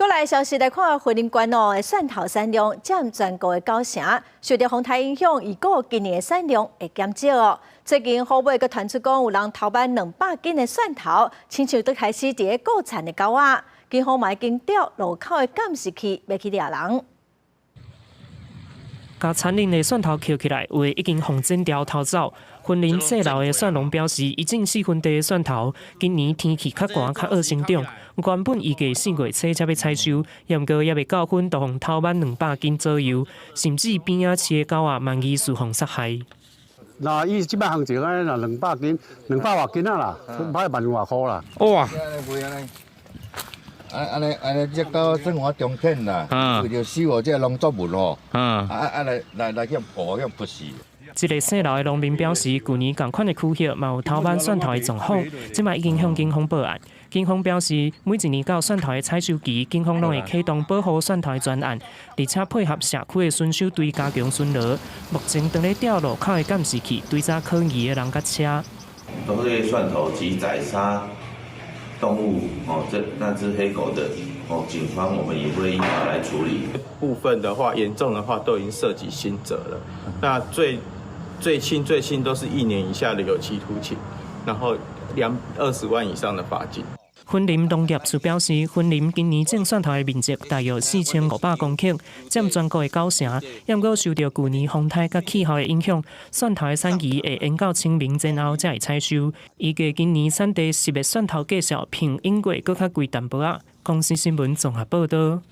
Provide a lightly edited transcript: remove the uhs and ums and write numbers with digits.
過來消息來看，雲林縣哦，蒜頭產量佔全國的九成，受著風颱影響，預估今年的產量會減少哦。最近虎尾閣傳出講有人偷挽200斤的蒜頭，親像拄開始佇咧顧田的狗仔，警方嘛已經調路口的監視器欲去掠人。共殘忍的蒜頭抾起來，有的已經予剪掉偷走。雲林細樓的蒜農表示，伊種四分地的蒜頭，今年天氣較寒較惡生長，原本預計4月初才欲採收，毋過猶未到分就予偷挽200斤左右，甚至邊仔飼的狗仔嘛疑似予殺害。那伊這擺行情呢，若200斤，200外斤啊啦，買萬外箍啦。哇！按按呢按呢，這到算我中天啦，為著死活這個農作物吼，啊啊來來來去捕去捕死。這个細樓的農民表示，舊年仝款的區域嘛有偷挽蒜頭的狀況，這擺已經向警方報案。警方表示，每一年到蒜頭的採收期，警方攏會啟動保護蒜頭的專案，而且配合社區的巡守隊加強巡邏。目前正咧調路口的監視器，追查可疑的人佮車。偷竊蒜頭及宰殺動物哦，這那隻黑狗的哦，警方我們也會依法來處理。部分的話，嚴重的話都已經涉及刑責了。那最最輕最輕都是1年以下的有期徒刑，然後20萬以上的罰金。雲林農業處表示，雲林今年種蒜頭的面積大約4500公頃，佔全國的九成。毋過受著舊年風颱佮氣候的影響，蒜頭的產期會延到清明前後才會採收。預計今年產地十月蒜頭價數比往月閣較貴淡薄仔。公視新聞綜合報導。